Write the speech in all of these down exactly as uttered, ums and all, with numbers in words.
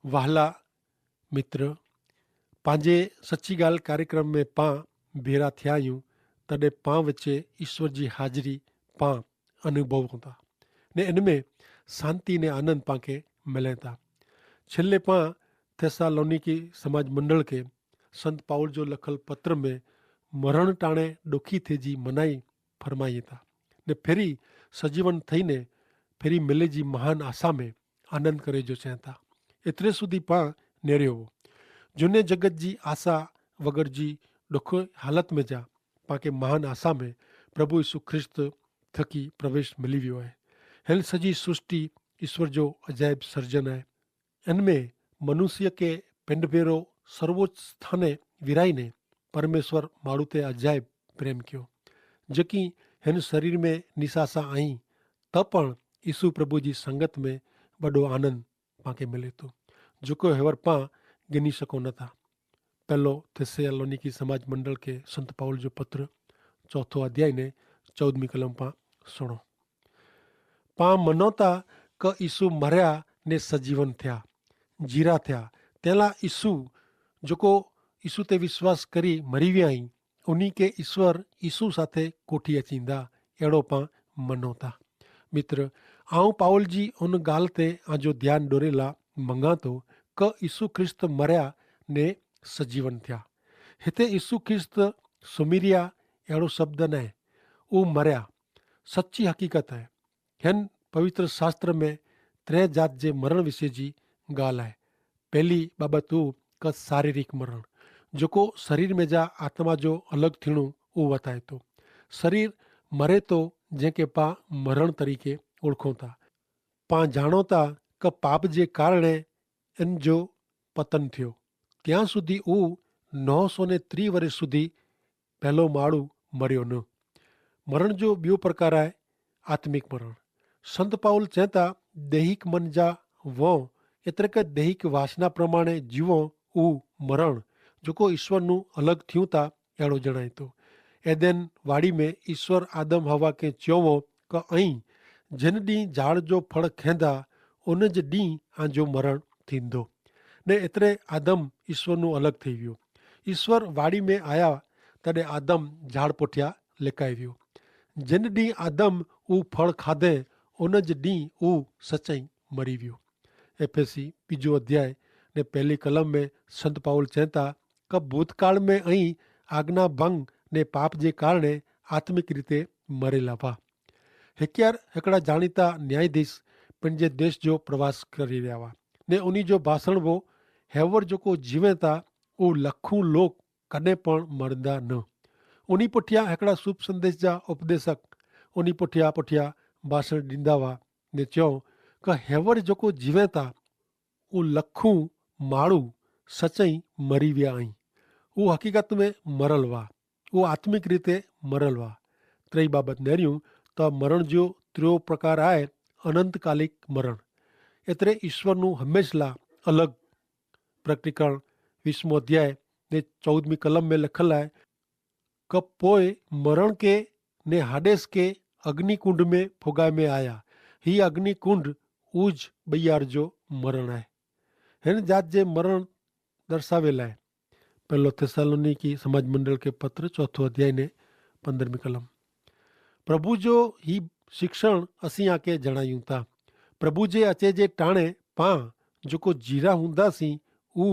વહાલા મિત્ર, પાંજે સચ્ચી ગાલ કાર્યક્રમ મેં પાં ભેરા થ્યાયું, તદે પાં વચ્ચે ઈસ્વર જી હાજરી પાં અનુભવ હોતા, ને એન મેં શાંતિ ને આનંદ પાંકે મલેતા. છેલ્લે પાં થેસ્સાલોનીકી સમાજ મંડળ કે સંત પાઉલ જો લખલ પત્ર મેં મરણ ટાણે ડોખી થે જી મનાઈ ફરમાઈ થા, ને ફેરી સજીવન થઈ ને ફેરી મિલે જી મહાન આશા મેં આનંદ કરે જો ચેંતા. એતરે સુધી પાં નેર્યો હો, જોને જગત જી આશા વગર જી ડોખો હાલત મેં જા પાંકે મહાન આશા મેં પ્રભુ ઈસુ ખ્રિસ્ત થકી પ્રવેશ મિલી વ્યો હૈ. હેન સજી સૃષ્ટિ ઈસ્વર જો અજાયબ સર્જન હૈ. એન મેં મનુષ્ય કે પેંડભેરો સર્વોચ્ચ સ્થાને વિરાઈ ને પરમેશ્વર માડૂ તે અજાયબ પ્રેમ કયો. જકી હેન શરીર મેં નિસાસા અહીં, તો પણ ઈસુ પ્રભુ જી સંગત મેં બડો આનંદ પાંકે મિલે તો, જોકો હેવર પાં ગિની શકો નતા. પહેલો થેસ્સાલોનીકી સમાજ મંડળ કે સંત પાઉલ જો પત્ર ચોથો અધ્યાય ને ચૌદમી કલમ પાં સુણો. પાં મનોતા કે ઈસુ મર્યા ને સજીવન થ્યા, જીરા થ્યા. તેલા ઈસુ જોકો ઈસુ તે વિશ્વાસ કરી મરી વ્યા હી, ઉની કે ઈસ્વર ઈસુ સાથે કોઠી અચીંદા, એડો પાં મનોતા. મિત્ર, આઉં પાઉલ જી ઉન ગાલ તે આજો ધ્યાન ડોરેલા મંગાતો, કે ઈસુ ખ્રિસ્ત મર્યા ને સજીવન થ્યા. હેતા ઈસુ ખ્રિસ્ત સુમિરિયા એડો શબ્દ નાય, ઉં મર્યા. સચ્ચી હકીકત હૈ. હેન પવિત્ર શાસ્ત્ર મેં ત્રે જાત જે મરણ વિશે જી ગાલ હૈ. પહેલી બાબત ઉં કે શારીરિક મરણ, જોકો શરીર મેં જા આત્મા જો અલગ થીણું ઉં વતાય તો. શરીર મરે તો, જેંકે પા મરણ તરીકે ઓળખોતા. પા જાણોતા કે પાપ જે કારણે એન જો પતન થ્યો. ત્યાં સુધી ઉં નવ સો ને ત્રી વરે સુધી પહેલો માળું મર્યો ન. મરણ જો બ્યો પ્રકાર આય આત્મિક મરણ. સંત પાઉલ ચેતા, દૈહિક મન જા વો, એતરે કે દૈહિક વાસના પ્રમાણે જીવો ઉં મરણ, જોકો ઈસ્વરનું અલગ થ્યું તા એડો જણાયતો. એદેન વાડી મેં ઈસ્વર આદમ હવા કે ચ્યોવો, કે અહીં જેન દી ઝાડ જો ફળ ખેંધા, ઉન જ દી આજો મરણ થીંદો. ને એતરે આદમ ઈસ્વરનું અલગ થઈ વ્યો. ઈસ્વર વાડી મેં આયા, તદે આદમ ઝાડ પોઠ્યા લેકાઈ વ્યો. જેન દી આદમ ઉં ફળ ખાધે, ઉન જ દી ઉં સચાઈ મરી વ્યો. એફેસી બીજો અધ્યાય ને પહેલી કલમ મેં સંત પાઉલ ચેતા, કે ભૂતકાળ મેં અહીં આજ્ઞાભંગ ને પાપ જે કારણે આત્મિક રીતે મરેલા વા. હેક્યાર હેકડા જાણીતા ન્યાયાધીશ પણ જે દેશ જો પ્રવાસ કરી રહ્યા વા, ને ઉની જો ભાષણ વો, હેવર જોકો જીવે તા ઉં લખું લોક કદે પણ મરંદા ન. ઉની પઠ્યા હેકડા શુભ સંદેશ જા ઉપદેશક ઉની પઠ્યા પઠ્યા ભાષણ દીંદા વા, ને ચ્યો કે હેવર જોકો જીવે તા ઉં લખું માળું સચાઈ મરી વ્યા અહીં. ઉં હકીકત મેં મરલ વા, ઉં આત્મિક રીતે મરલ વા. ત્રેય બાબત નેર્યું, તો મરણ જો ત્રેયો પ્રકાર આય, અનંતકાલિક મરણ. એતરે ઈસ્વરનું હંમેશલા અલગ. પ્રકટીકરણ વિશ્વમો અધ્યાય ને ચૌદમી કલમ મેં લખલ આય, કે પોય મરણ કે ને હાડેસ કે અગ્નિકુંડ મેં ફોગાઈ મેં આયા. હી અગ્નિકુંડ ઉજ બૈયાર જો મરણ આય. હેન જાત જે મરણ દર્શાવેલા હૈ. પહેલો થેસ્સાલોનીકી સમાજ મંડળ કે પત્ર ચોથો અધ્યાય ને પંદ્રહમી કલમ. પ્રભુ જો હી શિક્ષણ અસી આકે જણાયું તા. પ્રભુ જે અચે જે ટાણે પાં જોકો જીરા હુંદા સી, ઉ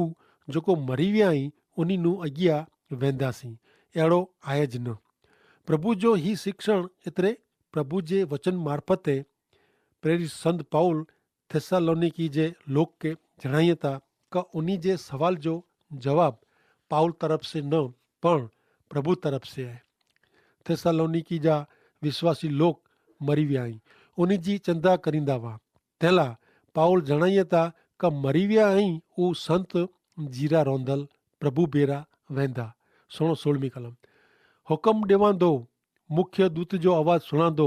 જોકો મરી વ્યા હી ઉની નું અગિયા વેંદા સી. એડો આય જ ન. પ્રભુ જો હી શિક્ષણ એતરે પ્રભુ જે વચન મારફતે પ્રેરિત સંત પાઉલ થેસ્સાલોનીકી જે લોક કે જણાયે તા, કા ઉની જે સવાલ જો જવાબ પાઉલ તરફ સે ન પણ પ્રભુ તરફ સે હૈ. થેસ્સાલોનીકી જા વિશ્વાસી લોક મરી વ્યા હૈં, ઉની જી ચંદા કરીંદા વા. તેલા પાઉલ જણાયે તા, કા મરી વ્યા હૈં ઉં સંત જીરા રોંધલ પ્રભુ ભેરા વહેંદા. સુણો સોળમી કલમ. હુકમ દેવાંદો, મુખ્ય દૂત જો અવાજ સુણાદો,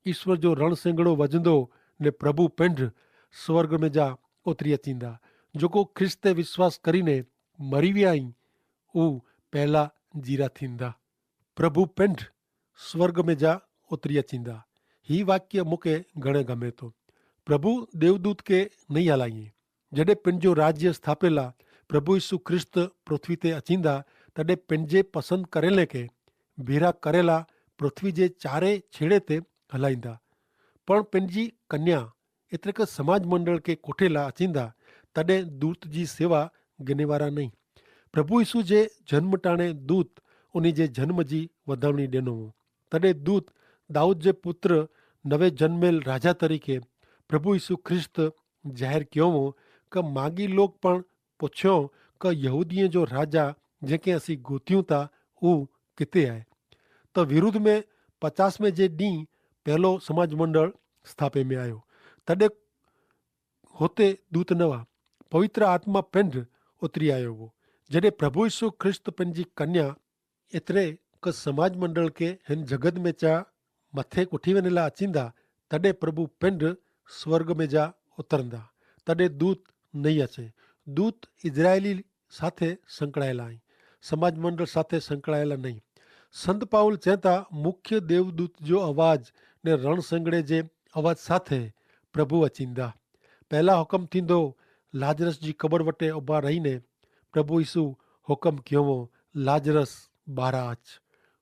ઈસ્વર જો રણસેંગડો વજંદો, ને પ્રભુ પેંઢ સ્વર્ગ મેં જા ઉતરી અચીંદા. જોકો ખ્રિસ્ત તે વિશ્વાસ કરીને મરી વ્યા હૈં, ઉં પહેલા જીરા થીંદા. પ્રભુ પેંઢ સ્વર્ગ મેં જા ઉતરી અચીંદા. હી વાક્ય મુકે ઘણે ગમે તો. પ્રભુ દેવદૂત કે નહીં હલાઈએ. જડે પેનજો રાજ્ય સ્થાપેલા પ્રભુ ઈસુ ખ્રિસ્ત પૃથ્વી તે અચીંદા, તદે પેનજે પસંદ કરેલે કે ભીરા કરેલા પૃથ્વી જે ચારે છેડે તે હલાઈંદા. પણ પેનજી કન્યા એતરે કે સમાજ મંડળ કે કોઠેલા અચીંદા, તદે દૂત જી સેવા ગનેવારા નહીં. પ્રભુ ઈસુ જે જન્મ ટાણે દૂત ઉની જે જન્મ જી વધામણી દેનો હો. તદે દૂત દાઉદ જે પુત્ર નવે જન્મેલ રાજા તરીકે પ્રભુ ઈસુ ખ્રિસ્ત જાહેર કહેવો કે માગી લોક પણ પછો કે યહૂદીએ જો રાજા જેકે અસી ગોત્યું તા ઉહ કિતે આય? તો વિરુદ્ધ મેં પચાસ મેં જે દી પહેલો સમાજ મંડળ સ્થાપે મેં આયો, તદે હોતે દૂત નવા પવિત્ર આત્મા પેંધ ઉતરી આયો હો. જડે પ્રભુ ઈસુ ખ્રિસ્ત પેનજી કન્યા એતરે કે સમાજ મંડળ કે હેન જગત મેં ચા મતે કોઠી વેનેલા અચીંદા, તદે પ્રભુ પેંધ સ્વર્ગ મેં જા ઉતરંદા. તદે દૂત નહીં અચે. દૂત ઇઝરાયેલી સાથે સંકળાયેલા અહીં, સમાજ મંડળ સાથે સંકળાયેલા નહીં. સંત પાઉલ ચેતા મુખ્ય દેવદૂત જો અવાજ ને રણસંગડે જે અવાજ સાથે પ્રભુ અચીંદા. પહેલા હુકમ થીંદો લાજરસ જી કબર વટે ઉભા રહીને પ્રભુ ઈસુ હુકમ કહેવો, લાજરસ બારા અચ.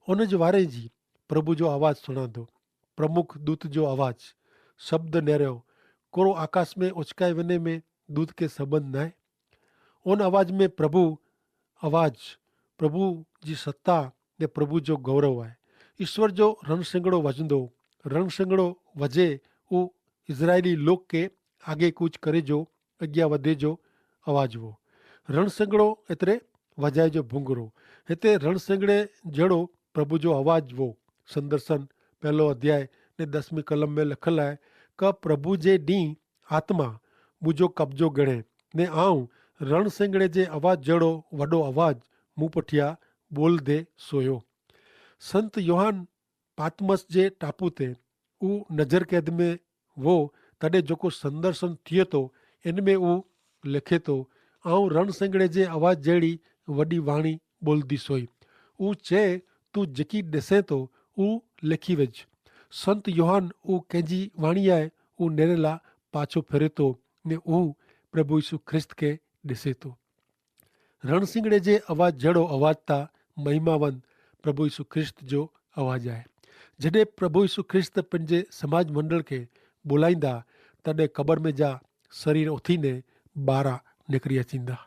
ઉન જ વારે જી પ્રભુ જો અવાજ સુણાદો. પ્રમુખ દૂત જો અવાજ શબ્દ નેર્યો, કોરો આકાશ મેં ઓચકાઈ વેને મેં દૂત કે સંબંધ નાય. ઉન અવાજ મેં પ્રભુ અવાજ, પ્રભુ જી સત્તા ને પ્રભુ જો ગૌરવ આય. ઈસ્વર જો રણસંગડો વજંદો, રણસંગડો વજે ઉ ઇઝરાયેલી લોક કે આગે કૂચ કરે જો અજ્ઞા વધે જો અવાજ વો. રણસંગડો એતરે વજાય જો ભૂંગરો. હેતે રણસંગડે જેડો પ્રભુ જો અવાજ વો. સંદર્શન પહેલો અધ્યાય ને દસમી કલમ મેં લખલ આય, કે પ્રભુ જે દી આત્મા મુજો કબજો ગણે, ને આઉં રણસંગડે જે અવાજ જેડો વડો અવાજ મું પઠિયા બોલ દે સોયો. સંત યોહાન પાત્મસ જે ટાપુ તે ઉ નજર કૈદ મેં વો, તદે જોકો સંદર્શન થિયે તો એન મેં ઉ લેખે તો, આઉં રણસંગડે જે અવાજ જેડી વડી વાણી બોલ દી સોઈ. ઉ ચે તું જેકી દેસે તો ઉ લેખી વેજ. સંત યોહાન ઉ કેંજી વાણી આય ઉ નેરેલા પાછો ફેરે તો, ને ઉ પ્રભુ ઈસુ ખ્રિસ્ત કે દેસે તો. રણસિંગડે જે અવાજ જેડો અવાજ તા મહિમાવંદ પ્રભુ ઈસુ ખ્રિસ્ત જો અવાજ આય. જડે પ્રભુ ઈસુ ખ્રિસ્ત પન જે સમાજ મંડળ કે બોલાઈંદા, તદે કબર મેં જા શરીર ઓથી ને બારા નેકરી અચીંદા.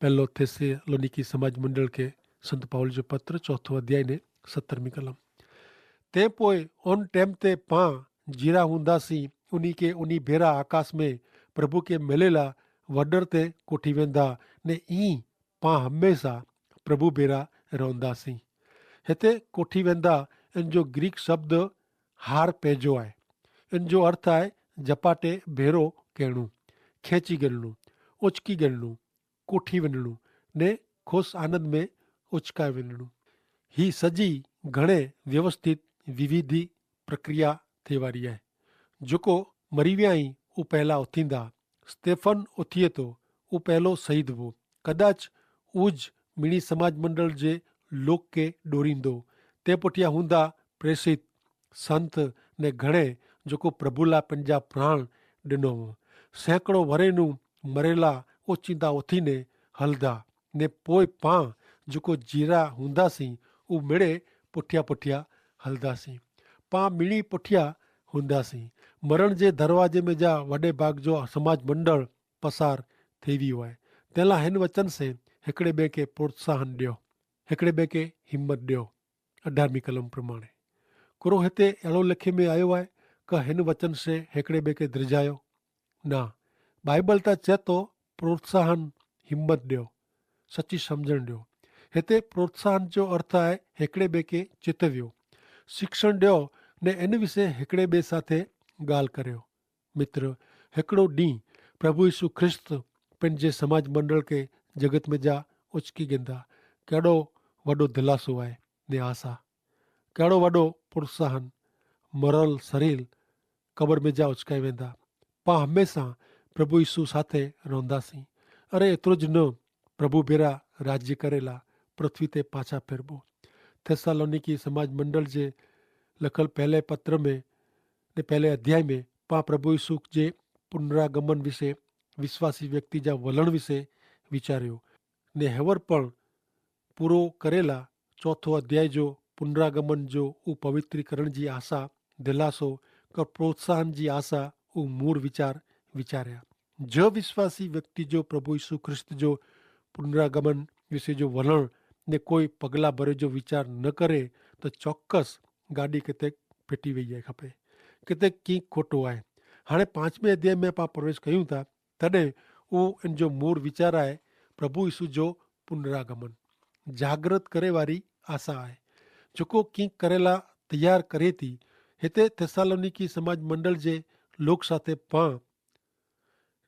પહેલો થેસ્સલોનીકી સમાજ મંડળ કે સંત પાઉલ જો પત્ર ચોથો અધ્યાય ને સત્તરમી કલમ. તે પોય ઓન ટેમ તે પાં જીરા હુંદા સી ઉની કે ઉની ભેરા આકાશ મેં પ્રભુ કે મેલેલા વડર તે કોઠી વેંદા, ને ઈ પાં હમેંસા પ્રભુ ભેરા રોંદા સી. હેતે કોઠી વેંદા એન જો ગ્રીક શબ્દ હાર પૈજો આય. એન જો અર્થ આય જપાટે ભેરો કહેણું, ખેંચી ગેલનું, ઓચકી ગેલનું, કોઠી વેનણું, ને ખોસ આનંદ મેં ઓચકાય વેનણું. હી સજી ઘણે વ્યવસ્થિત વિવિધિ પ્રક્રિયા થેવારી આય. જોકો મરી વ્યા હી ઉપહેલા ઉથીંદા. સ્તેફન ઉથિયે તો ઉપહેલો સહીદ વો. કદાચ ઉજ મિણી સમાજ મંડળ જે લોક કે ડોરીંદો. તે પઠિયા હુંદા પ્રેસિત સંત ને ઘણે જોકો પ્રભુલા પંજા પ્રાણ ડેનો વો. સેંકડો વરેનું મરેલા ઓચિંદા ઓથીને હલદા, ને પોય પાં જોકો જીરા હુંદા સી ઉમેડે પઠિયા પઠિયા હલદા સી. પાં મિણી પઠિયા હુંદા સી. મરણ જે ધરવાજે મેં જા વડે ભાગ જો સમાજ મંડળ પસાર થેવી હોય. તેલા હેન વચન સે હેકડ઼ે બે કે પ્રોત્સાહન ડ્યો, હેકડ઼ે બે કે હિંમત ડ્યો. અઢારમી કલમ પ્રમાણે કોરો હેતે એડો લેખે મેં આયો આય? કે હેન વચન સે હેકડ઼ે બે કે દ્રજાયો? ના. બાઈબલ તા ચેતો પ્રોત્સાહન, હિંમત ડ્યો, સચી સમઝણ ડ્યો. હેતે પ્રોત્સાહન જો અર્થ આય હેકડ઼ે બે કે ચેતવ્યો, શિક્ષણ ડ્યો, ને એન વિશે હેકડ઼ે બે સાથે ગાલ કર્યો. મિત્ર, હેકડો દી પ્રભુ ઈસુ ખ્રિસ્ત પેનજે સમાજ મંડળ કે જગત મેં જા ઉચકી ગેંદા. કેડો વડો ધલાસો આય ને આશા. કેડો વડો પ્રોત્સાહન. મરલ સરીલ કબર મેં જા ઉચકાઈ વેંદા. પા હમેંસા પ્રભુ ઈસુ સાથે રોંદા સી. અરે એતરો જ ન, પ્રભુ ભેરા રાજ્ય કરેલા પૃથ્વી તે પાછા ફેરબો. થેસ્સાલોનિકી સમાજ મંડળ જે લખલ પહેલે પત્ર મેં ને પહેલે અધ્યાય મેં પા પ્રભુ ઈસુ જે પુનરાગમન વિશે વિશ્વાસી વ્યક્તિ જા વલણ વિશે વિચાર્યો. ને હેવર પણ પૂરો કરેલા ચોથો અધ્યાય જો પુનરાગમન જો ઉપવિત્રીકરણ જી આશા, દિલાસો કે પ્રોત્સાહન જી આશા ઉમૂર વિચાર વિચાર્યા. જો વિશ્વાસી વ્યક્તિ જો પ્રભુ ઈસુ ખ્રિસ્ત જો પુનરાગમન વિશે જો વલણ ને કોઈ પગલા ભરે જો વિચાર ન કરે, તો ચોક્કસ ગાડી કેતેક ફેટી વૈયા ખપે, કેતેક કિંક ખોટો આય. હાણે પાંચમે અધ્યાય મેં પા પ્રવેશ કહ્યું થા, તદે ઉહ એન જો મૂળ વિચાર આય પ્રભુ ઈસુ જો પુનરાગમન જાગ્રત કરે વારી આશા આય, જોકો કિંક કરેલા તૈયાર કરે થી. હેતે થેસ્સાલોનિકી સમાજ મંડળ જે લોક સાથે પાં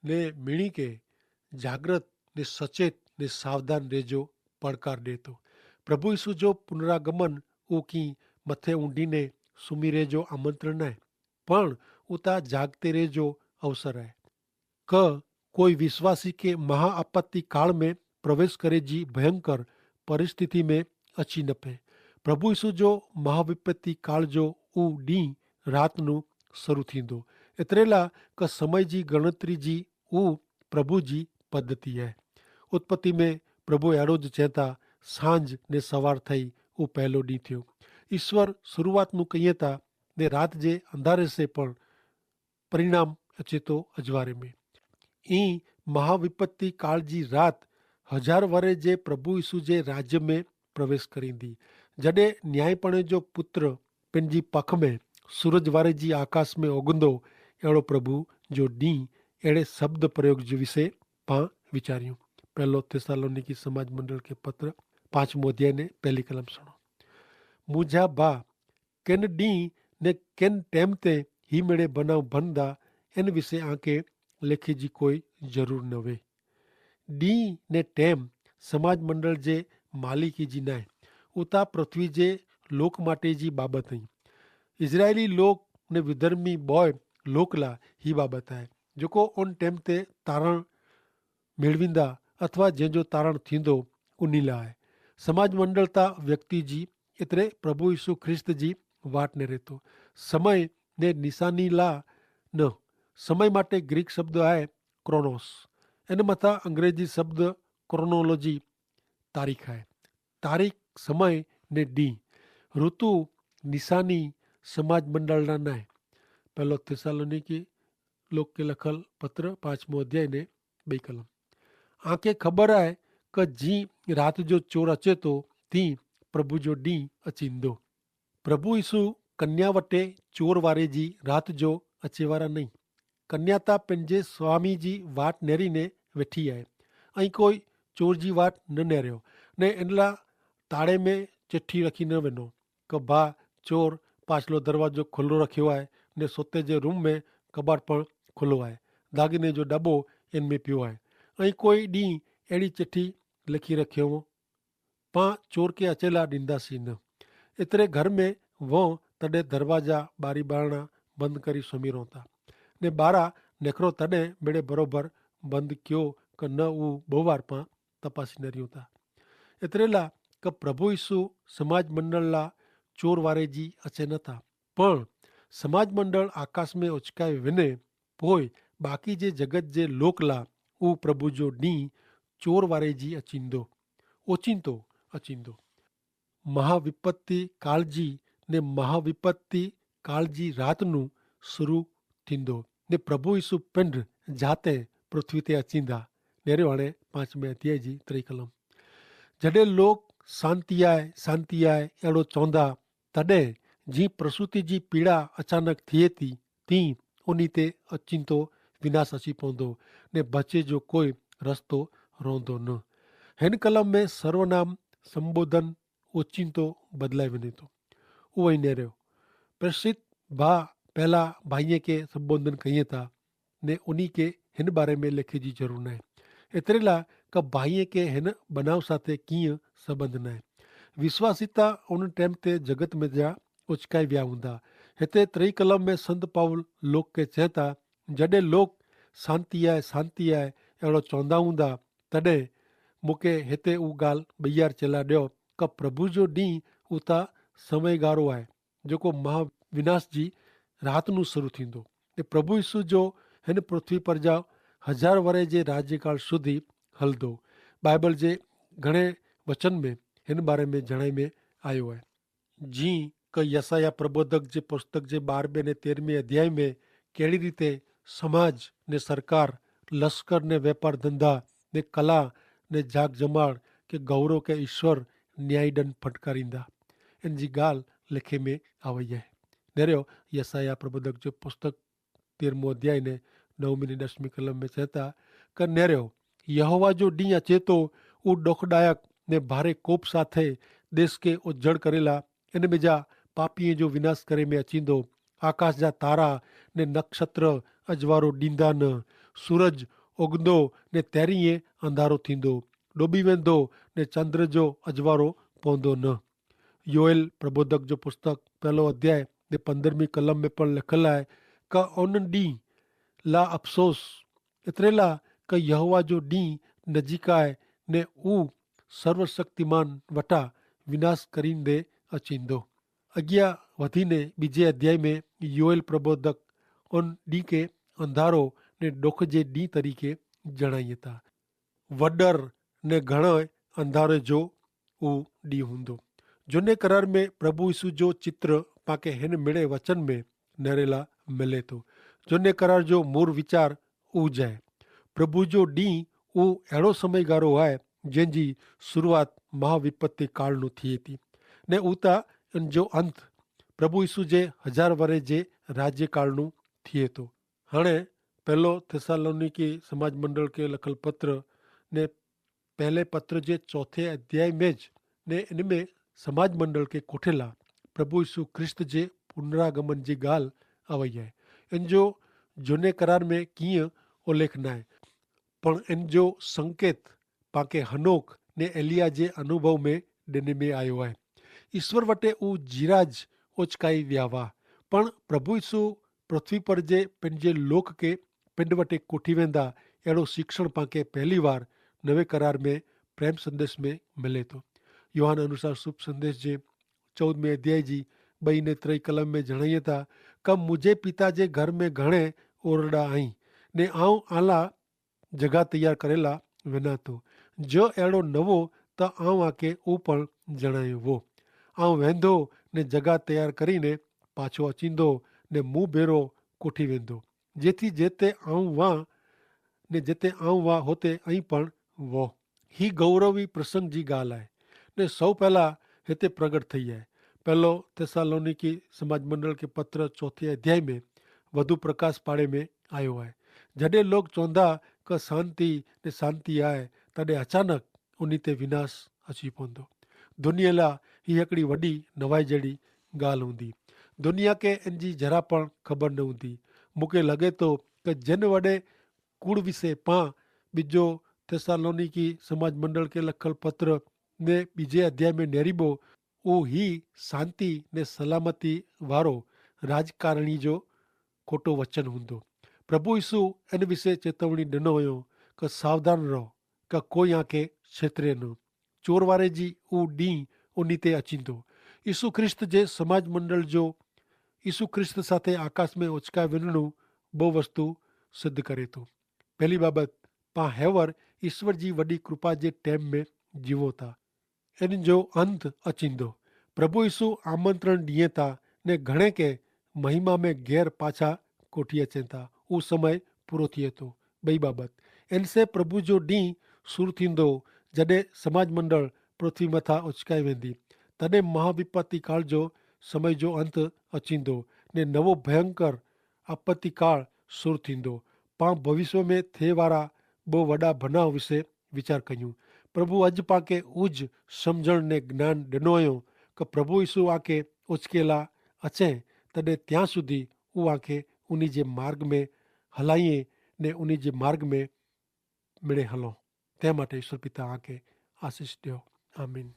ને મિણી કે જાગ્રત ને સચેત ને સાવધાન રહેજો પડકાર દેતો. પ્રભુ ઈસુ જો પુનરાગમન ઉકી મતે ઊંડીને સુમી રહેજો આમંત્રણ નાય, પણ ઉતા જાગતે રહેજો અવસર હૈ. ક કોઈ વિશ્વાસી કે મહાઆપત્તિ કાળ મેં પ્રવેશ કરે જી ભયંકર પરિસ્થિતિ મેં અચી નપે. પ્રભુ ઈસુ જો મહાવિપત્તિ કાળ જો ઉ દી રાતનું શરૂ થીંદો. એતરેલા કે સમય જી ગણતરી જી ઉ પ્રભુ જી પદ્ધતિ હૈ. ઉત્પત્તિ મેં પ્રભુ એડો જ ચેતા સાંજ ને સવાર થઈ ઉ પહેલો દી થયો. ઈસવર શરૂઆતનું કહિયે તા ને રાત જે અંધારે સે પણ પરિણામ અચેતો અજવારે મેં. ઈ મહાવિપત્તિ કાળ જી રાત હજાર વરે જે પ્રભુ ઈસુ જે રાજ્ય મેં પ્રવેશ કરીંદી. જડે ન્યાયીપણે જો પુત્ર પેનજી પખ મેં સૂરજ વારે જી આકાશ મેં ઓગંદો એડો પ્રભુ જો દી એડે શબ્દ પ્રયોગ જે વિશે પાં વિચાર્યું. પહેલો થેસ્સાલોનિકી સમાજ મંડળ કે પત્ર પાંચમો અધ્યાય ને પહેલી કલમ સુણો. મુઝા ભા કેન દી ને કેન ટેમ તે હી મેડે બનાવ ભનદા એન વિશે આંકે લેખે જી કોઈ જરૂર નવે. દી ને ટેમ સમાજ મંડળ જે માલિકી જી નાય, ઉતા પૃથ્વી જે લોક માટે જી બાબત હૈં. ઇઝરાયેલી લોક ને વિધર્મી બોય લોક લા હી બાબત આય, જોકો ઉન ટેમ તે તારણ મેળવીંદા અથવા જેન જો તારણ થીંદો ઉની લા આય. સમાજ મંડળ તા વ્યક્તિ જી એતરે પ્રભુ ઈસુ ખ્રિસ્ત જી વાટ ને રહેતો. સમય ને નિશાની લા ન. સમય માટે ગ્રીક શબ્દ આય ક્રોનોસ. એન મતા અંગ્રેજી શબ્દ ક્રોનોલોજી. તારીખ આય. તારીખ, સમય ને દી, ઋતુ, નિશાની સમાજ મંડળ ના નાય. પહેલો થેસ્સાલોનિકી લોક કે લખલ પત્ર પાંચમો અધ્યાય ને બઈ કલમ. આંકે ખબર આય કે જી રાત જો ચોર અચેતો તી પ્રભુ જો દી અચીંદો. પ્રભુ ઈસુ કન્યા વટે ચોર વારે જી રાત જો અચેવારા નહીં. કન્યા તા પેનજે સ્વામી જી વાટ નેરી ને વેઠી આય. અહીં કોઈ ચોર જી વાટ ન નેર્યો ને એનલા તાળે મેં ચિઠ્ઠી રખી ન વેનો. કે ભા ચોર પાછલો દરવાજો ખુલ્લો રખ્યો આય ને સોતે જે રૂમ મેં કબાટ પણ ખુલ્લો આય. દાગીને જો ડબો એન મેં પ્યો આય. અહીં કોઈ દી એડી ચિઠ્ઠી લખી રખ્યો હો. પાં ચોર કે અચેલા ડિંદા સી ન. એતરે ઘર મેં વો તદે દરવાજા બારી બારણા બંધ કરી સમી રોતા. ને બારા નેખરો તદે મેડે બરોબર બંધ ક્યો કે ન ઉ બહુવાર પાં તપાસી ન રહ્યું તા. એતરેલા કે પ્રભુ ઈસુ સમાજ મંડળ લા ચોર વારે જી અચે નતા. પણ સમાજ મંડળ આકાશ મેં ઓચકાઈ વિને પોય બાકી જે જગત જે લોક લા ઉ પ્રભુ જો દી ચોર વારે જી અચીંદો. ઓચીંતો અચીંદો. મહાવિપત્તિ કાળજી ને મહાવિપત્તિ કાળજી રાતનું શરૂ થીંદો. ને પ્રભુ ઈસુ પિંડ જાતે પૃથ્વી તે અચીંદા. નેરે વાણે પાંચમે અધ્યાય જી ત્રિકલમ. જડે લોક શાંતિ આય શાંતિ આય એડો ચોંદા, તદે જી પ્રસૂતિ જી પીડા અચાનક થિયે તી તી ઉની તે અચિંતો વિનાશ અચી પોંદો, ને બચે જો કોઈ રસ્તો રોંધો ન. હેન કલમ મેં સર્વનામ સંબોધન ઓચિંતો બદલાઈ વને તો. ઉવાઈ નેર્યો પ્રેસિત ભા પહેલા ભાઈએ કે સંબોધન કહિયે તા, ને ઉની કે હેન બારે મેં લેખે જી જરૂર નાય. એતરેલા કે ભાઈએ કે હેન બનાવ સાથે કિંય સંબંધ નાય. વિશ્વાસિતા ઉન ટેમ તે જગત મેં જા ઓચકાઈ વ્યા હુંદા. હેતે ત્રિકલમ મેં સંત પાઉલ લોક કે ચેતા, જડે લોક શાંતિ આય શાંતિ આય એડો ચોંદા હુંદા, તદે મુકે હેતે ઉગાલ બૈયાર ચેલા દ્યો, કે પ્રભુ જો દી ઉતા સમયગારો આય, જોકો મહાવિનાશ જી રાતનું શરૂ થીંદો. તે પ્રભુ ઈસુ જો હેન પૃથ્વી પર જા હજાર વરે જે રાજ્યકાળ સુધી હલદો. બાઈબલ જે ઘણે વચન મેં હેન બારે મેં જણાઈ મેં આયો આય. જી કે યસાયાહ પ્રબોધક જે પુસ્તક જે બાર બે ને તેરમી અધ્યાય મેં કેડી રીતે સમાજ ને સરકાર, લશ્કર ને વેપાર ધંધા ને કલા ને જાગ જમાડ કે ગૌરવ કે ઈશ્વર ન્યાયી દન ફટકારીંદા, એન જી ગાલ લેખે મેં આવય હૈ. નેર્યો યસાયાહ પ્રબોધક જે પુસ્તક તેરમો અધ્યાય ને નવમી ને દસમી કલમ મેં ચેતા, કે નેર્યો યહોવા જો દી અચેતો ઉડોખદાયક ને ભારે કોપ સાથે દેશ કે ઉજ્જડ કરેલા. એન મેં જા પાપીએ જો વિનાશ કરે મેં અચીંદો. આકાશ જા તારા ને નક્ષત્ર અજવારો દીંદા ન. સૂરજ ઓગંદો ને તેરીએ અંધારો થીંદો, ડોબી વેંદો ને ચંદ્ર જો અજવારો પોંદો ન. યોએલ પ્રબોધક જો પુસ્તક પહેલો અધ્યાય ને પંદ્રહમી કલમ મેં પણ લખેલા હૈ, કે ઓન દી લા અફસોસ, એતરેલા કે યહોવા જો દી નજીકાય ને ઉ સર્વશક્તિમાન વટા વિનાશ કરીંદે અચીંદો. અગિયા વધીને બીજે અધ્યાય મેં યોએલ પ્રબોધક ઓન દી કે અંધારો ને ડોખ જે દી તરીકે જણાઈ હતા. વડર ને ઘણા અંધારે જો ઉ દી હુંદો. જોને કરાર મેં પ્રભુ ઈસુ જો ચિત્ર પાંકે હેન મેળે વચન મેં નરેલા મલેતો. જોને કરાર જો મૂર વિચાર ઉજાય. પ્રભુ જો દી ઉ એડો સમયગારો આય જેન જી શરૂઆત મહાવિપત્તિ કાળનું થી તી, ને ઉતા એન જો અંત પ્રભુ ઈસુ જે હજાર વરે જે રાજ્યકાળનું થી તો. હણે પહેલો થેસ્સાલોનિકી સમાજ મંડળ કે લખલ પત્ર ને પહેલે પત્ર જે ચોથે અધ્યાય મેં જ ને એન મેં સમાજ મંડળ કે કોઠેલા પ્રભુ ઈસુ ખ્રિસ્ત જે પુનરાગમન જી ગાલ આવય હૈ. એન જો જોને કરાર મેં કિયા ઉલ્લેખ નાય, પણ એન જો સંકેત પાંકે હનોક ને એલિયા જે અનુભવ મેં દેને મેં આયો હૈ. ઈસ્વર વટે ઉ જીરા જ ઓચકાઈ વ્યાવા, પણ પ્રભુ ઈસુ પૃથ્વી પર જે પેનજે લોક કે પેંડ વટે કોઠી વેંદા એડો શિક્ષણ પાંકે પહેલી વાર નવે કરાર મેં પ્રેમ સંદેશ મેં મલેતો. યોહાન અનુસાર શુભ સંદેશ જે ચૌદમે અધ્યાય જી બઈ ને ત્રય કલમ મેં જણાયે તા, કમ મુઝે પિતા જે ઘર મેં ઘણે ઓરડા અહીં, ને આઉં આલા જગા તૈયાર કરેલા વેના તો. જો એડો નવો તો આઉં આકે ઉપણ જણાયો વો. આઉં વેંધો ને જગા તૈયાર કરીને પાછો અચીંદો, ને મુભેરો કોઠી વેંધો, જેથી જેતે આઉં વા ને જેતે આઉં વા હોતે અહીં પણ વો. હી ગૌરવી પ્રસંગ જી ગાલ આય, ને સૌ પહેલા હેતે પ્રગટ થઈ આય. પહેલો થેસ્સાલોનિકી સમાજ મંડળ કે પત્ર ચોથે અધ્યાય મેં વધુ પ્રકાશ પાડે મેં આયો આય. જડે લોગ ચોંધા કે શાંતિ ને શાંતિ આય, તદે અચાનક ઉની તે વિનાશ અચી પોંધો. દુનિયા લા હી હકડી વડી નવાઈ જેડી ગાલ હુંદી. દુનિયા કે એન જી જરા પણ ખબર ન હુંદી. મુકે લગે તો કે જેન વડે કુળ વિશે પાં બીજો થેસ્સાલોનિકી સમાજ મંડળ કે લખલ પત્ર ને બીજે અધ્યાય મેં નેરીબો ઉ હી શાંતિ ને સલામતી વારો રાજકારણી જો ખોટો વચન હુંદો. પ્રભુ ઈસુ એન વિશે ચેતવણી દનો હોયો કે સાવધાન રહો કે કોઈ આંખે છેતરે ન. ચોરવારે જી ઉ દી ઉની તે અચીંદો. ઈસુ ખ્રિસ્ત જે સમાજ મંડળ જો ઈસુ ખ્રિસ્ત સાથે આકાશ મેં ઓચકા વેનનું બહુ વસ્તુ સિદ્ધ કરે તો. પહેલી બાબત, પાં હેવર ઈસ્વર જી વડી કૃપા જે ટેમ મેં જીવો તા. એન જો અંત અચીંદો. પ્રભુ ઈસુ આમંત્રણ દિયે તા ને ઘણે કે મહિમા મેં ગેર પાછા કોઠી અચે તા. ઉસ સમય પૂરો થિયે તો. બઈ બાબત, એન સે પ્રભુ જો દી સુર થીંદો, જડે સમાજ મંડળ પૃથ્વી મતા ઓચકાઈ વેંદી, તદે મહાવિપત્તિ કાળ જો સમય જો અંત અચીંદો ને નવો ભયંકર આપત્તિકાળ સુર થીંદો. પાં ભવિષ્ય મેં થે વારા બહુ વડા ભનાવ વિશે વિચાર કહ્યું. પ્રભુ અજ પાંકે ઉજ સમઝણ ને જ્ઞાન ડેનોયો કે પ્રભુ ઈસુ આંકે ઓચકેલા અચે, તદે ત્યાં સુધી ઉ આંકે ઉની જે માર્ગ મેં હલાઈએ ને ઉની જે માર્ગ મેં મેળે હલો. તે માટે ઈસુ પિતા આંકે આશીસ દ્યો. આમીન.